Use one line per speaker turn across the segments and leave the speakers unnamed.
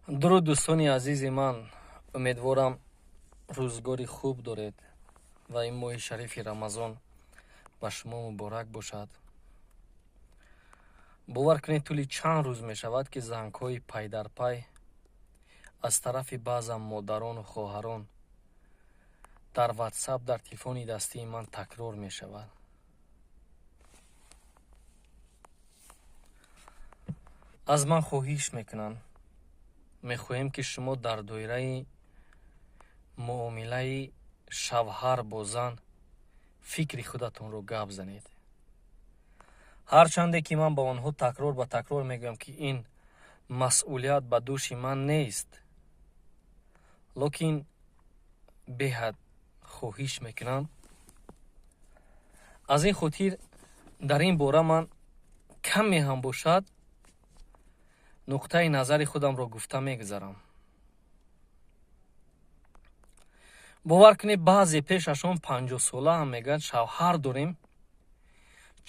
Дуруд, дӯстони азизи ман. Умедворам, рӯзгори хуб доред ва ин моҳи шарифи Рамазон ба шумо муборак бошад. Бовар кунед, тӯли чанд рӯз мешавад, ки зангҳои пайдарпай аз тарафи баъзан модарону хоҳарон дар Ватсап, дар телефони дастии ман такрор мешавад. Аз ман хоҳиш мекунанд: мехоҳем, ки шумо дар доираи муомилаи шавҳар бо зан фикри худатонро гап занед. Ҳарчанде ки ман ба онҳо такрор ба такрор мегӯям, ки ин масъулият ба дӯши ман нест, лекин беҳад хоҳиш мекунам. Аз ин хотир дар ин бора ман каме ҳам бошад нуқтаи назари худамро гуфта мегузарам. Бовар кунед, баъзе пешашон 50-сола ҳам мегӯянд: шавҳар дорем,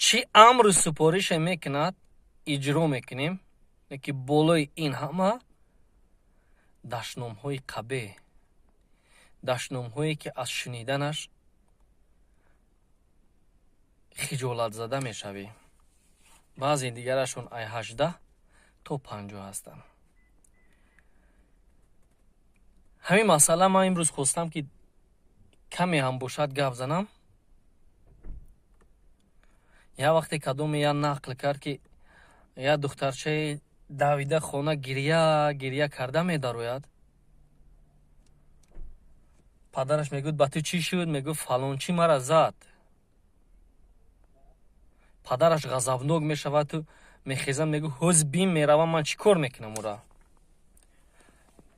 чӣ амру супорише мекунад, иҷро мекунем, ки болои ин ҳама дашномҳои қабеҳ, дашномҳое, ки аз шуниданаш хиҷолатзада мешавӣ. Баъзе дигарашон ай 18 то 50 ҳастанд. Ҳамин масъала ман имрӯз хостам, ки каме ҳам бошад гап занам. Як вақте кадоме я нақл кард, ки як духтарчаи давида хона гирья гирья карда медарояд. Падараш мегӯяд: «Ба ту чӣ шуд?» Мегӯяд: «Фалончӣ мара зад». Падараш ғазабнок мешаваду мехезад, мегӯяд: «Ҳоз бин, меравам, ман чӣ кор мекунам ура».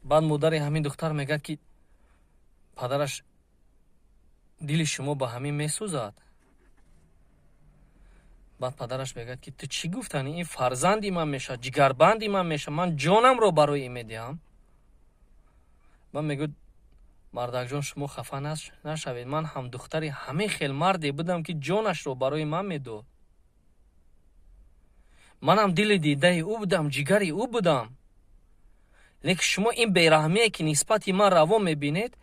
Баъд модари ҳамин духтар мегӯяд, ки падараш: «Дили шумо ба ҳамин месӯзад?» Баъд падараш мегӯяд, ки ту чӣ гуфтанӣ? Ин фарзанди ман мешавад, ҷигарбанди ман мешавад, ман ҷонамро барои ин медиҳам. Баъд мегӯяд: «Мардакҷон, шумо хафа нашавед, ман ҳам духтари ҳамин хел марде будам, ки ҷонашро барои ман медод. Манам дили дидаи ӯ будам, ҷигари ӯ будам. Лекин шумо ин бераҳмие, ки нисбати ман раво мебинед,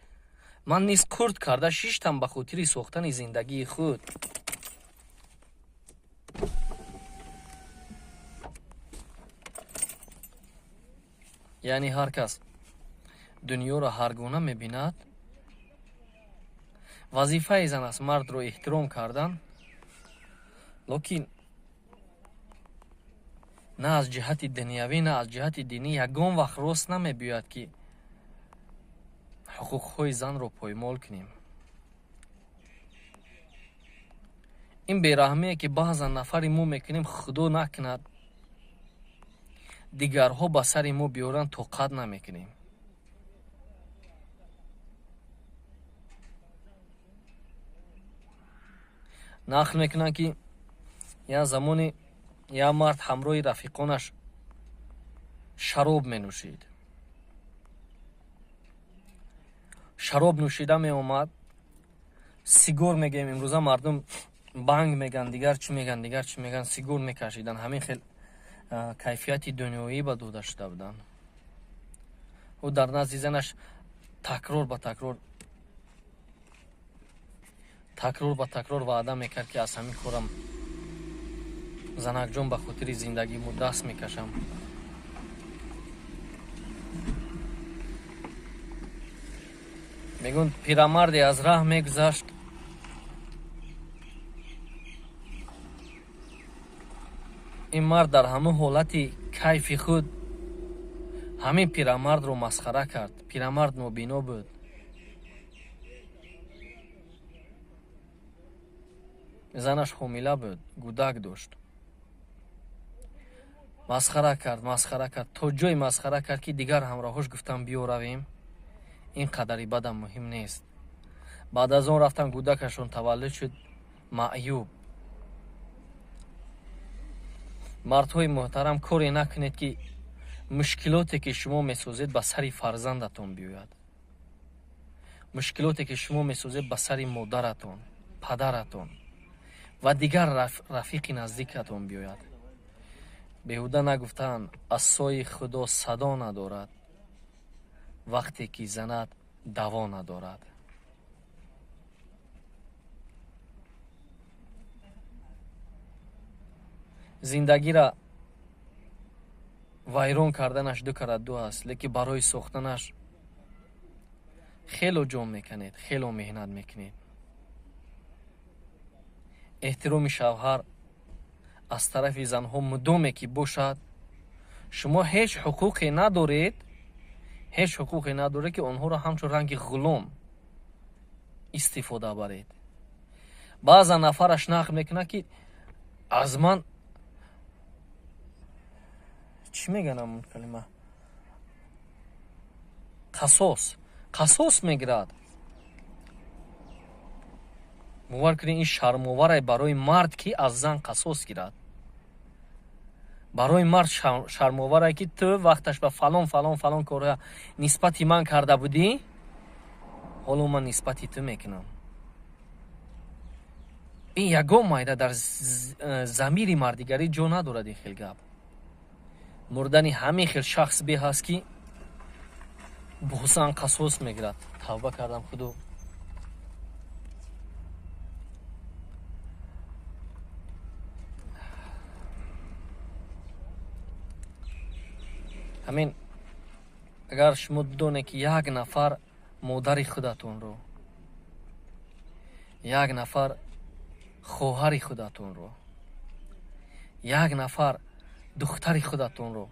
ман низ курт карда шиштам ба хотири сохтани зиндагии худ». Яъне ҳар кас дунёро ҳар гуна мебинад. Вазифаи зан аст мардро эҳтиром кардан, лекин на аз ҷиҳати дунявӣ, на аз ҷиҳати динӣ ягон вақт рост намебиёяд, ки ҳуқуқҳои занро поймол кунем. Ин бераҳмие, ки баъзан нафари мо мекунем, худо накунад, дигарҳо ба сари мо биёранд, тоқат намекунем. Нақл мекунанд, ки як замоне як мард ҳамроҳи рафиқонаш шароб менӯшид. Шароб нӯшида меомад, сигор мегӯем, имрӯза мардум банг меган, дигар чӣ меган, дигар чӣ меган, сигор мекашидан. Ҳамин хел кайфияти дунёӣ ба дода шуда буданд. Ӯ дар назди занаш такрор ба такрор, такрор ба такрор ваъда мекард, ки аз ҳамин корам, занакҷон, ба хотири зиндагимо даст мекашам. Мегӯянд, пирамарде аз раҳ мегузашт. Ин мард дар ҳамон ҳолати кайфи худ ҳамин пирамардро масхара кард. Пирамард нобино буд. Занаш ҳомила буд, гӯдак дошт. Масхара кард, масхара кард, то ҷое масхара кард, ки дигар ҳамроҳош гуфтанд: «Биё равем, ин қадари бадам муҳим нест». Баъд аз он рафтан, гӯдакашон таваллуд шуд маъюб. Мардҳои муҳтарам, коре накунед, ки мушкилоте, ки шумо месозед, ба сари фарзандатон биёяд, мушкилоте, ки шумо месозед, ба сари модаратон, падаратон ва дигар рафиқи наздикатон биёяд. Беҳуда нагуфтаанд: асои Худо садо надорад. Вақте ки занад даво надорад. Зиндагиро вайрон карданаш ду карат ду аст, лекин барои сохтанаш хело ҷон мекунед, хело меҳнат мекунед. Эҳтироми шавҳар аз тарафи занҳо мудоме ки бошад, шумо ҳеҷ ҳуқуқе надоред, ҳеҷ ҳуқуқе надоред, ки онҳоро ҳамчун ранги ғулом истифода баред. Баъзан нафараш нақл мекунад, ки аз ман чӣ мегӯянд он калима, қасос, қасос мегирад. Бовар кунед, ин шармоварай барои мард, ки аз зан қасос гирад. Барои мард шармоварай, ки ту вақташ ба фалон фалон фалон корҳоя нисбати ман карда будӣ, ҳоло ман нисбати ту мекунам. Ин ягон майда дар замири мардигарӣ ҷо надорад. Ин хел гап мурдани ҳамин хел шахс беҳ аст, ки бо зан қасос мегирад. Тавба кардам, Худо. Ҳамин агар шумо донед, ки як нафар модари худатонро, як нафар хоҳари худатонро, як нафар духтари худатонро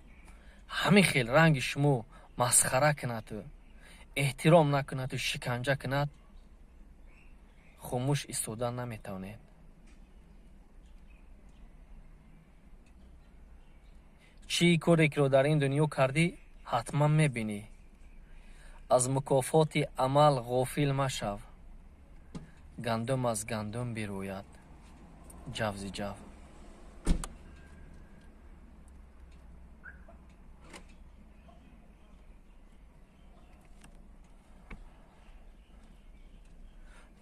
ҳамин хел ранги шумо масхара кунаду эҳтиром накунаду шиканҷа кунад, хомӯш истода наметавонед. Чӣ коре киро дар ин дунё кардӣ, ҳатман мебинӣ. Аз мукофоти амал ғофил машав. Гандум аз гандум бирӯяд, ҷавзи ҷав.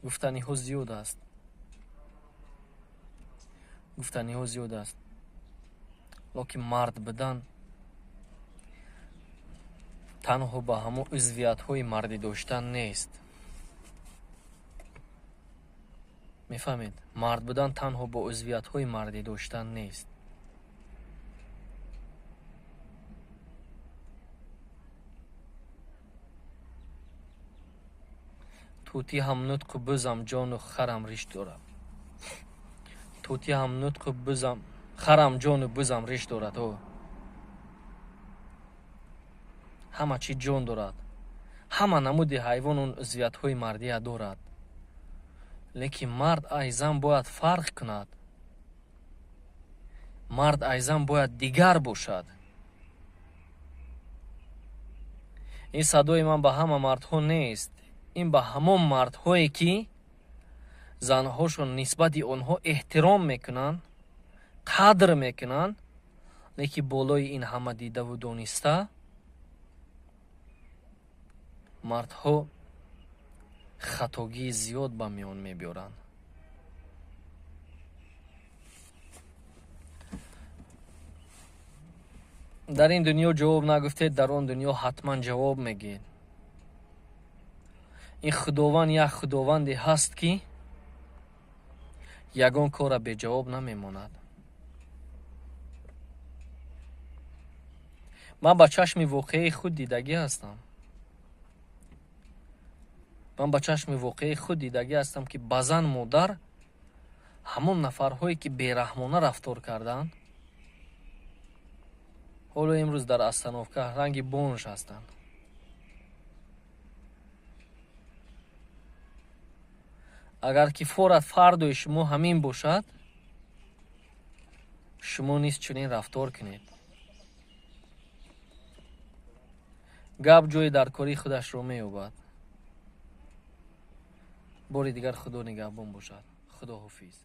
Гуфтаниҳо зиёд аст, гуфтаниҳо зиёд аст, лекин мард будан танҳо ба ҳамон узвиятҳои мардӣ доштан нест. Мефаҳмед, мард будан танҳо бо узвиятҳои мардӣ доштан нест. Тӯтӣ ҳам нутқу бузам ҷону харам риш дорад. Тӯтӣ ҳам нутқу бузам харам ҷону бузам риш дорад. О, ҳама чӣ ҷон дорад, ҳама намуди ҳайвон он узвиятҳои мардия дорад, лекин мард ай зан бояд фарқ кунад, мард ай зан бояд дигар бошад. Ин садои ман ба ҳама мардҳо нест, ин ба ҳамон мардҳое, ки занҳошон нисбати онҳо эҳтиром мекунанд, қадр мекунанд, лекин болои ин ҳама дидаву дониста мардҳо хатогии зиёд ба миён мебиёранд. Дар ин дунё ҷавоб нагуфтед, дар он дунё ҳатман ҷавоб мегӯед. Ин Худованд як Худованде ҳаст, ки ягон корра беҷавоб намемонад. Ман ба чашми воқеаи худ дидагӣ ҳастам. Ман ба чашми воқеаи худ дидагӣ ҳастам, ки ба зан модар ҳамон нафарҳое, ки бераҳмона рафтор карданд, ҳоло имрӯз дар остановка ранги бонж ҳастанд. Агар ки форат фардои шумо ҳамин бошад, шумо низ чунин рафтор кунед. Гап ҷои дар кори худашро меёбад. Бори дигар Худо нигаҳбон бошад. Худо ҳофиз.